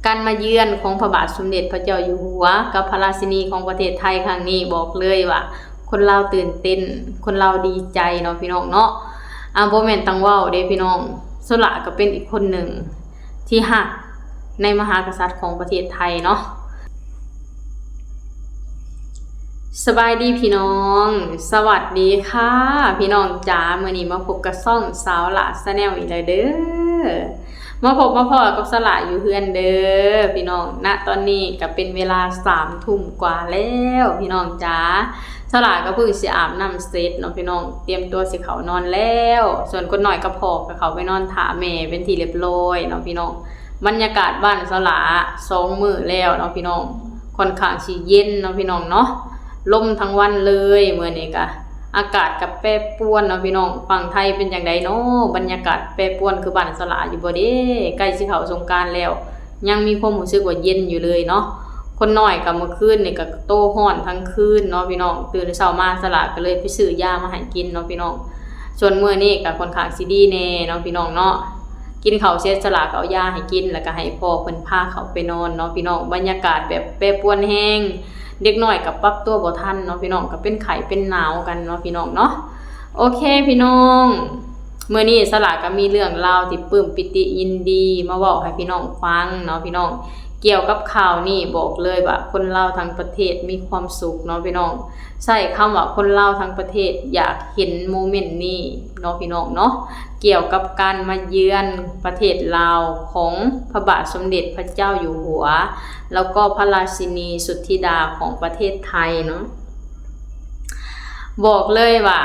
ການມາເຢືອນຂອງພະບາດສົມເດັດພະເຈົ້າຢູ່ຫົວກັບພະລາຊິນີຂອງປະເທດໄທຄັ້ງນີ້ ບອກເລີຍວ່າຄົນລາວຕື່ນເຕັ້ນ, ຄົນລາວດີໃຈເນາະພີ່ນ້ອງເນາະ. ອາ ບໍ່ແມ່ນຕັງເວົ້າເດ້ພີ່ນ້ອງ, ໂຊລາກໍເປັນອີກຄົນໜຶ່ງທີ່ຮັກໃນມະຫາກະສັດຂອງປະເທດໄທເນາະ. ສະບາຍດີພີ່ນ້ອງ, ສະຫວັດດີຄ່ະພີ່ນ້ອງຈ໋າ, ມື້ນີ້ມາພົບກັບຊ່ອງສາວຫຼ້າ Channel ອີກແລ້ວເດີ້. ມາພົບມາພໍ້ກັບສາວຫຼ້າຢູ່ເຮືອນເດີ້ພີ່ນ້ອງ. ນະຕອນນີ້ກໍເປັນເວລາສາມທຸ່ມກວ່າແລ້ວພີ່ນ້ອງຈ໋າ. ສາວຫຼ້າກໍເພິ່ງຊິອາບນ້ຳເສັດເນາະພີ່ນ້ອງ, ຕຽມຕົວຊິເຂົ້ານອນແລ້ວ. ສ່ວນຄົນນ້ອຍກັບພໍ່ກໍເຂົ້າໄປນອນຖ້າແມ່ເປັນທີ່ລຽບລ້ອຍເນາະພີ່ນ້ອງ. ບັນຍາກາດບ້ານສາວຫຼ້າສອງມື້ແລ້ວເນາະພີ່ນ້ອງ, ຂ້ອນຂ້າງຊິເຢັນເນາະພີ່ນ້ອງເນາະ, ລົມທັງວັນເລີຍ. ມື້ນີ້ກະອາກາດກະແປປວນເນາະພີ່ນ້ອງ. ຝັ່ງໄທເປັນຈັ່ງໃດເນາະ, ບັນຍາກາດແປປວນຄືບ້ານສາວຫຼ້າຢູ່ບໍ່ເດ? ໃກ້ຊິເຂົ້າສົງການແລ້ວ, ຍັງມີຄວາມຮູ້ສຶກວ່າເຢັນຢູ່ເລີຍເນາະ. ຄົນນ້ອຍກະເມື່ອຄືນນີ້ກະໂຕຮ້ອນທັງຄືນເນາະພີ່ນ້ອງ, ຕື່ນເຊົ້າມາສາວຫຼ້າກໍເລີຍໄປຊື້ຢາມາໃຫ້ກິນເນາະພີ່ນ້ອງ. ສ່ວນມື້ນີ້ກໍຂ້ອນຂ້າງຊິດີແດ່ເນາະພີ່ນ້ອງເນາະ. ກິນເຂົ້າເສັດ ສາວຫຼ້າກໍເອົາຢາໃຫ້ກິນ ແລ້ວກໍໃຫ້ພໍ່ເພິ່ນພາເຂົ້າໄປນອນເນາະພີ່ນ້ອງ. ບັນຍາກາດແບບແປປວນແຮງ, ເດັກນ້ອຍກໍປັບຕົວບໍ່ທັນເນາະພີ່ນ້ອງ, ກໍເປັນໄຂ້ເປັນໜາວກັນເນາະພີ່ນ້ອງເນາະ. ໂອເຄພີ່ນ້ອງ, ມື້ນີ້ສາວຫຼ້າກໍມີເລື່ອງລາວທີ່ປຶ້ມປີຕິຍິນດີມາເວົ້າໃຫ້ພີ່ນ້ອງຟັງເນາະພີ່ນ້ອງ. ກ່ຽວກັບຂ່າວນີ້ ບອກເລີຍວ່າຄົນລາວທັງປະເທດມີຄວາມສຸກເນາະພີ່ນ້ອງ. ໃຊ້ຄຳວ່າຄົນລາວທັງປະເທດຢາກເຫັນໂມເມັນນີ້ເນາະພີ່ນ້ອງເນາະ, ກ່ຽວກັບການມາເຢືອນປະເທດລາວຂອງພະບາດສົມເດັດພະເຈົ້າຢູ່ຫົວ ແລ້ວກໍພະລາຊິນີສຸດທິດາຂອງປະເທດໄທເນາະ. ບອກເລີຍວ່າ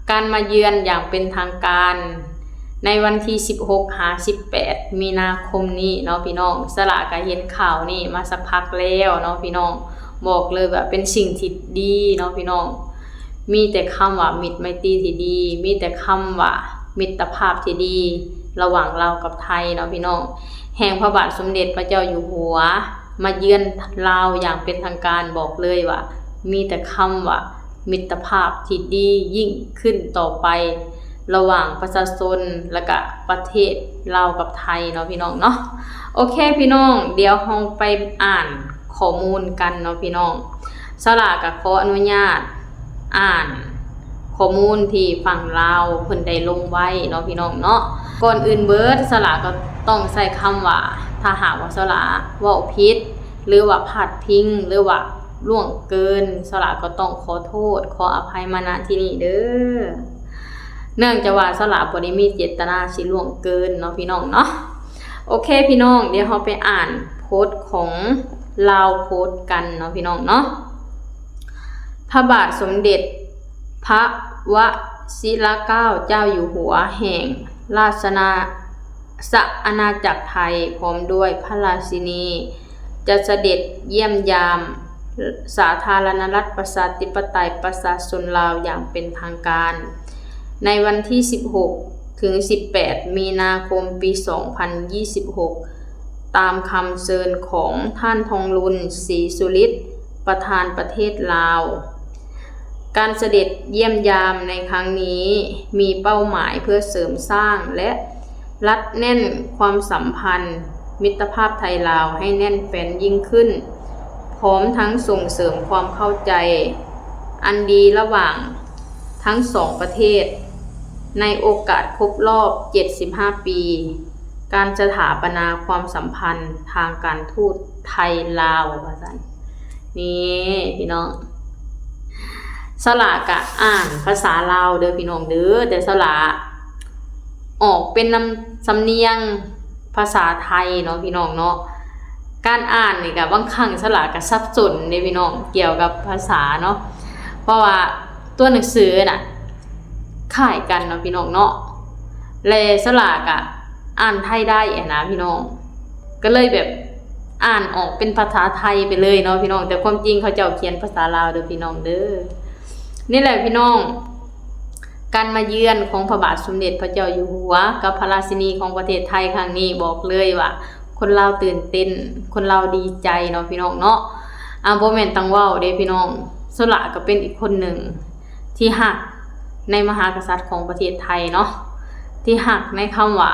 ການມາເຢືອນຢ່າງເປັນທາງການ ໃນວັນທີສິບຫົກຫາສິບແປດມີນາຄົມນີ້ເນາະພີ່ນ້ອງ, ສາວຫຼ້າກໍເຫັນຂ່າວນີ້ມາສັກພັກແລ້ວເນາະພີ່ນ້ອງ. ບອກເລີຍວ່າເປັນສິ່ງທີ່ດີເນາະພີ່ນ້ອງ, ມີແຕ່ຄຳວ່າມິດໄມຕີທີ່ດີ, ມີແຕ່ຄຳວ່າມິດຕະພາບທີ່ດີ ລະຫວ່າງລາວກັບໄທເນາະພີ່ນ້ອງ. ແຫ່ງພະບາດສົມເດັດພະເຈົ້າຢູ່ຫົວມາເຢືອນລາວຢ່າງເປັນທາງການ, ບອກເລີຍວ່າມີແຕ່ຄຳວ່າ ມິດຕະພາບທີ່ດີຍິ່ງຂຶ້ນຕໍ່ໄປ ລະຫວ່າງປະຊາຊົນ ແລະກະປະເທດລາວກັບໄທເນາະພີ່ນ້ອງເນາະ. ໂອເຄພີ່ນ້ອງ, ດຽວເຮົາໄປອ່ານຂໍ້ມູນກັນເນາະພີ່ນ້ອງ. ສາວຫຼ້າກະຂໍອະນຸຍາດອ່ານຂໍ້ມູນທີ່ຝັ່ງລາວເພິ່ນໄດ້ລົງໄວ້ເນາະພີ່ນ້ອງເນາະ. ກ່ອນອື່ນເບີດ ສາວຫຼ້າກໍຕ້ອງໃຊ້ຄຳວ່າ ຖ້າຫາກວ່າສາວຫຼ້າເວົ້າຜິດ ຫຼືວ່າພາດພິງ ຫຼືວ່າລ່ວງເກີນ, ສາວຫຼ້າກໍຕ້ອງຂໍໂທດ ຂໍອະໄພມາ ນະ ທີ່ນີ້ເດີ້. ເນື່ອງຈາກວ່າສາວຫຼ້າບໍ່ໄດ້ມີເຈດຕະນາຊິລ່ວງເກີນເນາະພີ່ນ້ອງເນາະ. ໂອເຄພີ່ນ້ອງ, ດຽວເຮົາໄປອ່ານໂພສຂອງລາວໂພສກັນເນາະພີ່ນ້ອງເນາະ. ພະບາດສົມເດັດພະວະຊິລະເກົ້າເຈົ້າຢູ່ຫົວແຫ່ງລາຊະນາ ສະອານາຈັກໄທ ພ້ອມດ້ວຍພະລາຊິນີ ຈະສະເດັດຢ້ຽມຢາມສາທາລະນະລັດ ປະຊາທິປະໄຕ ປະຊາຊົນລາວຢ່າງເປັນທາງການ ໃນວັນທີສິບຫົກ ເຖິງ ສິບແປດ ມີນາຄົມ ປີສອງພັນຊາວຫົກ ຕາມຄຳເຊີນຂອງທ່ານ ທອງລຸນ ສີສຸລິດ ປະທານປະເທດລາວ. ການສະເດັດຢ້ຽມຢາມໃນຄັ້ງນີ້ ມີເປົ້າໝາຍເພື່ອເສີມສ້າງ ແລະ ລັດແໜ້ນຄວາມສຳພັນມິດຕະພາບໄທລາວໃຫ້ແໜ້ນແຟ້ນຍິ່ງຂຶ້ນ, ພ້ອມທັງສົ່ງເສີມຄວາມເຂົ້າໃຈອັນດີລະຫວ່າງທັງສອງປະເທດ ໃນໂອກາດຄົບຮອບເຈັດສິບຫ້າປີ ການສະຖາປະນາຄວາມສຳພັນທາງການທູດໄທລາວ ວ່າຊັ້ນ. ນີ້ພີ່ນ້ອງ, ສາວຫຼ້າກະອ່ານພາສາລາວເດີ້ພີ່ນ້ອງເດີ້, ແຕ່ສາວຫຼ້າອອກເປັນນຳສຳນຽງພາສາໄທເນາະພີ່ນ້ອງເນາະ. ການອ່ານນີ້ກະບາງຄັ້ງສາວຫຼ້າກະສັບສົນເດ້ພີ່ນ້ອງ, ກ່ຽວກັບພາສາເນາະ, ເພາະວ່າຕົວໜັງສືນະຄ້າຍກັນເນາະພີ່ນ້ອງເນາະ, ແລະ ສາວຫຼ້າກະອ່ານໄທໄດ້ຫັ້ນນະພີ່ນ້ອງ. ກໍເລີຍແບບອ່ານອອກເປັນພາສາໄທໄປເລີຍເນາະພີ່ນ້ອງ, ແຕ່ຄວາມຈິງເຂົາເຈົ້າຂຽນພາສາລາວເດີ້ພີ່ນ້ອງເດີ້. ນີ້ແຫຼະພີ່ນ້ອງ, ການມາເຢືອນຂອງພະບາດສົມເດັດພະເຈົ້າຢູ່ຫົວກັບພະລາຊິນີຂອງປະເທດໄທຄັ້ງນີ້ ບອກເລີຍວ່າຄົນລາວຕື່ນເຕັ້ນ, ຄົນລາວດີໃຈເນາະພີ່ນ້ອງເນາະ. ອາ ບໍ່ແມ່ນຕັງເວົ້າເດ້ພີ່ນ້ອງ, ສາວຫຼ້າກໍເປັນອີກຄົນໜຶ່ງ ທີ່ຮັກໃນມະຫາກະສັດຂອງປະເທດໄທເນາະ, ທີ່ຮັກໃນຄຳວ່າ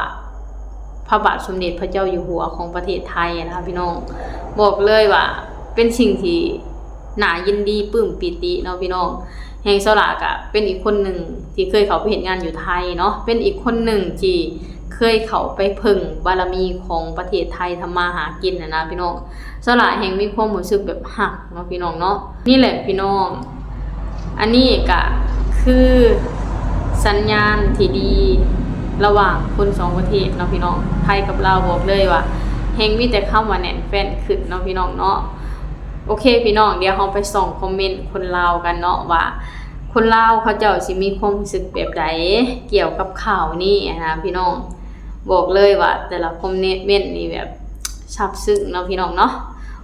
ພະບາດສົມເດັດພະເຈົ້າຢູ່ຫົວຂອງປະເທດໄທນະພີ່ນ້ອງ. ບອກເລີຍວ່າເປັນສິ່ງທີ່ໜ້າຍິນດີປຶ້ມປີຕິເນາະພີ່ນ້ອງ. ແຮ່ງສາວຫຼ້າກະເປັນອີກຄົນໜຶ່ງທີ່ເຄີຍເຂົ້າໄປເຮັດງານຢູ່ໄທເນາະ, ເປັນອີກຄົນໜຶ່ງທີ່ເຄີຍເຂົ້າໄປເພິ່ງບາລະມີຂອງປະເທດໄທທຳມາຫາກິນຫັ້ນນະພີ່ນ້ອງ. ສາວຫຼ້າແຮ່ງມີຄວາມຮູ້ສຶກແບບຮັກເນາະພີ່ນ້ອງເນາະ. ນີ້ແຫຼະພີ່ນ້ອງ, ອັນນີ້ກະຄືສັນຍານທີ່ດີລະຫວ່າງຄົນສອງປະເທດເນາະພີ່ນ້ອງ. ໄທກັບລາວ ບອກເລີຍວ່າແຮ່ງມີແຕ່ຄຳວ່າແໜ້ນແຟ້ນຂຶ້ນເນາະພີ່ນ້ອງເນາະ. ໂອເຄພີ່ນ້ອງ, ດຽວເຮົາໄປສ່ອງຄອມເມັນຄົນລາວກັນເນາະ ວ່າຄົນລາວເຂົາເຈົ້າຊິມີຄວາມຮູ້ສຶກແບບໃດກ່ຽວກັບຂ່າວນີ້ນະພີ່ນ້ອງ. ບອກເລີຍວ່າແຕ່ລະຄອມເມັນນີ້ແບບຊາບຊຶ້ງເນາະພີ່ນ້ອງເນາະ.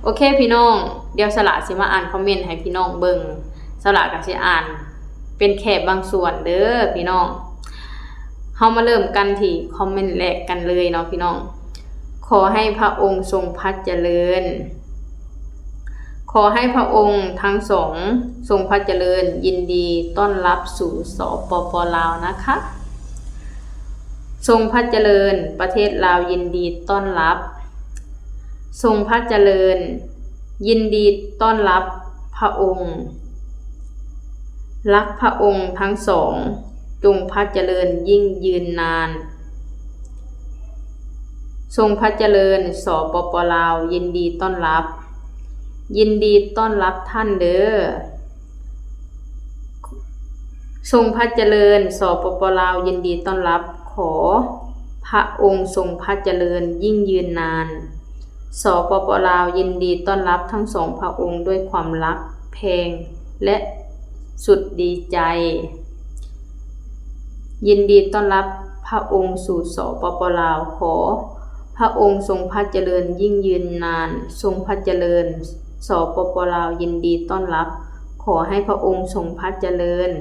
ໂອເຄພີ່ນ້ອງ, ດຽວສາວຫຼ້າຊິມາອ່ານຄອມເມັນໃຫ້ພີ່ນ້ອງເບິ່ງ. ສາວຫຼ້າກະຊິອ່ານເປັນແຄ່ບາງສ່ວນເດີພີ່ນ້ອງ. ເຮົາມາເລີ່ມກັນທີ່ຄອມເມັນແລກກັນເລີຍເນາະພີ່ນ້ອງ. ຂໍໃຫ້ພະອົງຊົງພະຈະເລີນ. ຂໍໃຫ້ພະອົງທັງສອງຊົງພະຈະເລີນ, ຍິນດີຕ້ອນຮັບສູ່ ສປປ ລາວ ນະຄະ. ຊົງພະຈະເລີນ, ປະເທດລາວຍິນດີຕ້ອນຮັບ. ຊົງພະຈະເລີນ, ຍິນດີຕ້ອນຮັບພະອົງ. ລັກພະອົງທັງສອງ, ຈົ່ງພະຈະເລີນຍິ່ງຍືນນານ. ຊົງພະຈະເລີນ, ສປປ ລາວ ຍິນດີຕ້ອນຮັບ. ຍິນດີຕ້ອນຮັບທ່ານເດີ. ຊົງພະຈະເລີນ, ສປປ ລາວ ຍິນດີຕ້ອນຮັບ. ຂໍພະອົງຊົງພະຈະເລີນຍິ່ງຍືນນານ. ສປປ ລາວ ຍິນດີຕ້ອນຮັບທັງສອງພະອົງດ້ວຍຄວາມຮັກແພງ ແລະ ສຸດດີໃຈ. ຍິນດີຕ້ອນຮັບພະອົງສູ່ ສປປ ລາວ. ຂໍພະອົງຊົງພະຈະເລີນຍິ່ງຍືນນານ, ຊົງພະຈະເລີນ, ສປປ ລາວ ຍິນດີຕ້ອນຮັບ. ຂໍໃຫ້ພະອົງຊົງພະຈະເລີນ,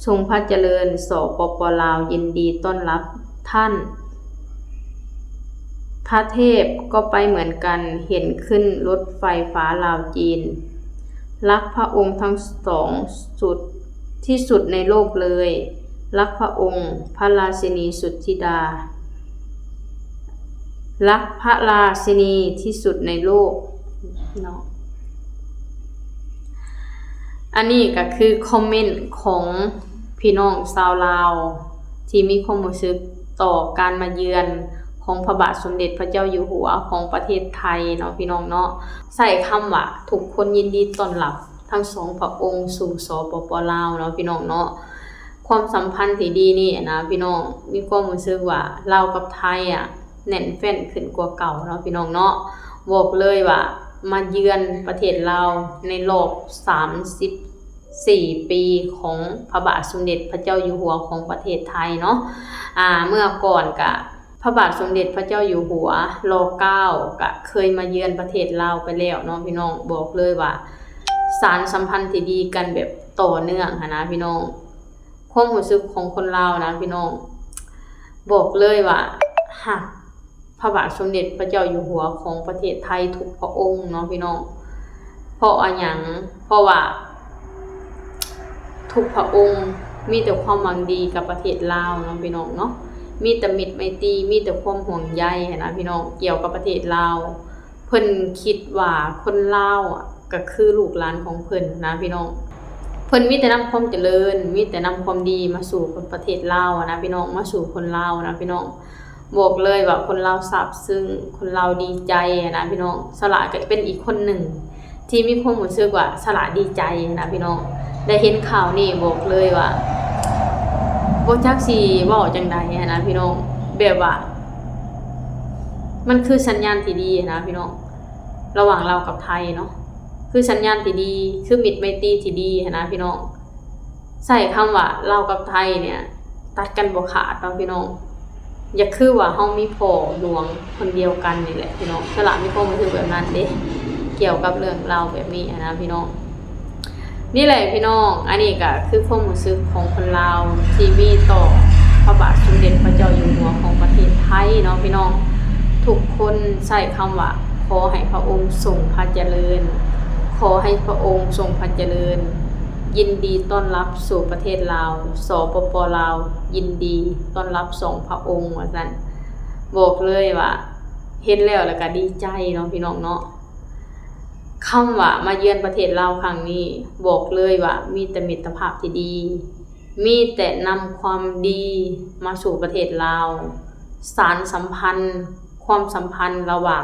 ຊົງພະຈະເລີນ, ສປປ ລາວ ຍິນດີຕ້ອນຮັບທ່ານ. ພະເທບກໍໄປເໝືອນກັນ, ເຫັນຂຶ້ນລົດໄຟຟ້າລາວຈີນ. ລັກພະອົງທັງສອງສຸດ ທີ່ສຸດໃນໂລກເລີຍ. ລັກພະອົງພະລາຊິນີສຸດທິດາ. ລັກພະລາຊິນີທີ່ສຸດໃນໂລກເນາະ. ອັນນີ້ກະຄືຄອມເມັນຂອງພີ່ນ້ອງຊາວລາວ ທີ່ມີຄວາມຮູ້ສຶກຕໍ່ການມາເຢືອນຂອງພະບາດສົມເດັດພະເຈົ້າຢູ່ຫົວຂອງປະເທດໄທເນາະ ພີ່ນ້ອງເນາະ. ໃຊ້ຄຳວ່າທຸກຄົນຍິນດີຕ້ອນຮັບທັງສອງພະອົງສູ່ ສປປ ລາວ ເນາະ ພີ່ນ້ອງເນາະ. ຄວາມສຳພັນທີ່ດີນີ້ນະ ພີ່ນ້ອງ, ມີຄວາມຮູ້ສຶກວ່າລາວກັບໄທອະ ແໜ້ນແຟ້ນຂຶ້ນກວ່າເກົ່າເນາະ ພີ່ນ້ອງເນາະ. ບອກເລີຍວ່າມາເຢືອນປະເທດລາວໃນລອບສາມສິບສີ່ປີຂອງພະບາດສົມເດັດພະເຈົ້າຢູ່ຫົວຂອງປະເທດໄທເນາະ. ອາ ເມື່ອກ່ອນກະ ພະບາດສົມເດັດພະເຈົ້າຢູ່ຫົວ ລໍ ເກົ້າ ກະເຄີຍມາເຢືອນປະເທດລາວໄປແລ້ວເນາະ ພີ່ນ້ອງ. ບອກເລີຍວ່າສານສຳພັນທີ່ດີກັນແບບຕໍ່ເນື່ອງຫັ້ນນະ ພີ່ນ້ອງ. ຄວາມຮູ້ສຶກຂອງຄົນລາວນະ ພີ່ນ້ອງ, ບອກເລີຍວ່າຮັກພະບາດສົມເດັດພະເຈົ້າຢູ່ຫົວຂອງປະເທດໄທທຸກພະອົງເນາະ ພີ່ນ້ອງ. ເພາະວ່າຫຍັງ? ເພາະວ່າທຸກພະອົງມີແຕ່ຄວາມຫວັງດີກັບປະເທດລາວເນາະ ພີ່ນ້ອງເນາະ, ມີແຕ່ມິດໄມຕີ, ມີແຕ່ຄວາມຫ່ວງໃຍຫັ້ນນະ ພີ່ນ້ອງ, ກ່ຽວກັບປະເທດລາວ. ເພິ່ນຄິດວ່າຄົນລາວອະ ກະຄືລູກຫຼານຂອງເພິ່ນນະ ພີ່ນ້ອງ. ເພິ່ນມີແຕ່ນຳຄວາມຈະເລີນ, ມີແຕ່ນຳຄວາມດີມາສູ່ປະເທດລາວນະ ພີ່ນ້ອງ, ມາສູ່ຄົນລາວນະ ພີ່ນ້ອງ. ບອກເລີຍວ່າຄົນລາວຊາບຊຶ້ງ, ຄົນລາວດີໃຈນະ ພີ່ນ້ອງ. ສາວຫຼ້າກະເປັນອີກຄົນໜຶ່ງທີ່ມີຄວາມຮູ້ສຶກວ່າສາວຫຼ້າດີໃຈນະ ພີ່ນ້ອງ, ໄດ້ເຫັນຂ່າວນີ້. ບອກເລີຍວ່າບໍ່ຈັກຊິເວົ້າຈັ່ງໃດຫັ້ນນະ ພີ່ນ້ອງ, ແບບວ່າ ມັນຄືສັນຍານທີ່ດີນະ ພີ່ນ້ອງ, ລະຫວ່າງລາວກັບໄທເນາະ, ຄືສັນຍານທີ່ດີ, ຄືມິດໄມຕີທີ່ດີຫັ້ນນະ ພີ່ນ້ອງ. ໃຊ້ຄຳວ່າລາວກັບໄທເນີ້ຍ ຕັດກັນບໍ່ຂາດເນາະ ພີ່ນ້ອງ. ຢ່າຄືວ່າເຮົາມີພໍ່ຫຼວງຄົນດຽວກັນນີ້ແຫຼະ ພີ່ນ້ອງ, ສາວຫຼ້າມີຄວາມຮູ້ສຶກແບບນັ້ນເດ້ ກ່ຽວກັບເລື່ອງລາວແບບນີ້ຫັ້ນນະ ພີ່ນ້ອງ. ນີ້ແຫຼະພີ່ນ້ອງ, ອັນນີ້ກະຄືຄວາມຮູ້ສຶກຂອງຄົນລາວທີ່ມີຕໍ່ພະບາດສົມເດັດພະເຈົ້າຢູ່ຫົວຂອງປະເທດໄທເນາະ ພີ່ນ້ອງ. ທຸກຄົນໃຊ້ຄຳວ່າ ຂໍໃຫ້ພະອົງຊົງພະຈະເລີນ, ຂໍໃຫ້ພະອົງຊົງພະຈະເລີນ, ຍິນດີຕ້ອນຮັບສູ່ປະເທດລາວ, ສປປ ລາວ ຍິນດີຕ້ອນຮັບສອງພະອົງ ວ່າຊັ້ນ. ບອກເລີຍວ່າເຫັນແລ້ວ ແລ້ວກໍດີໃຈເນາະ ພີ່ນ້ອງເນາະ. ຄຳວ່າມາເຢືອນປະເທດລາວຄັ້ງນີ້ ບອກເລີຍວ່າມີແຕ່ມິດຕະພາບທີ່ດີ, ມີແຕ່ນຳຄວາມດີມາສູ່ປະເທດລາວ, ສານສຳພັນ ຄວາມສຳພັນລະຫວ່າງ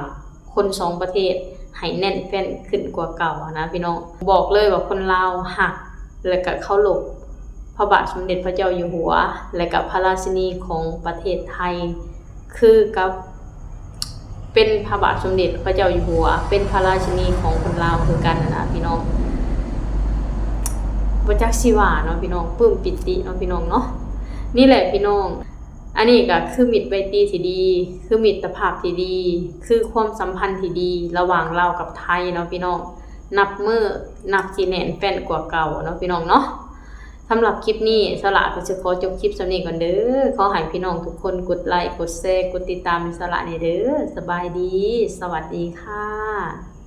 ຄົນສອງປະເທດໃຫ້ແໜ້ນແຟ້ນຂຶ້ນກວ່າເກົ່ານະ ພີ່ນ້ອງ. ບອກເລີຍວ່າຄົນລາວຮັກ ແລະກະເຄົາລົບພະບາດສົມເດັດພະເຈົ້າຢູ່ຫົວ ແລະກະພະລາຊິນີຂອງປະເທດໄທ ຄືກັບເປັນພະບາດສົມເດັດພະເຈົ້າຢູ່ຫົວ ເປັນພະລາຊິນີຂອງຄົນລາວຄືກັນນະ ພີ່ນ້ອງ. ບໍ່ຈັກຊິວ່າເນາະ ພີ່ນ້ອງ, ປຶ້ມປີຕິເນາະ ພີ່ນ້ອງເນາະ. ນີ້ແຫຼະ ພີ່ນ້ອງ, ອັນນີ້ກໍຄືມິດໄມຕີທີ່ດີ, ຄືມິດຕະພາບທີ່ດີ, ຄືຄວາມສຳພັນທີ່ດີລະຫວ່າງລາວກັບໄທເນາະ ພີ່ນ້ອງ. ນັບມື້ນັບຊິແໜ້ນແຟ້ນກວ່າເກົ່າເນາະ ພີ່ນ້ອງເນາະ. ສຳລັບຄລິບນີ້ ສາວຫຼ້າກໍຊິຂໍຈົບຄລິບສ່ຳນີ້ກ່ອນເດີ. ຂໍໃຫ້ພີ່ນ້ອງທຸກຄົນກົດໄລ, ກົດແຊ, ກົດຕິດຕາມໃຫ້ສາວຫຼ້າແດ່ເດີ. ສະບາຍດີ, ສະຫວັດດີຄ່ະ.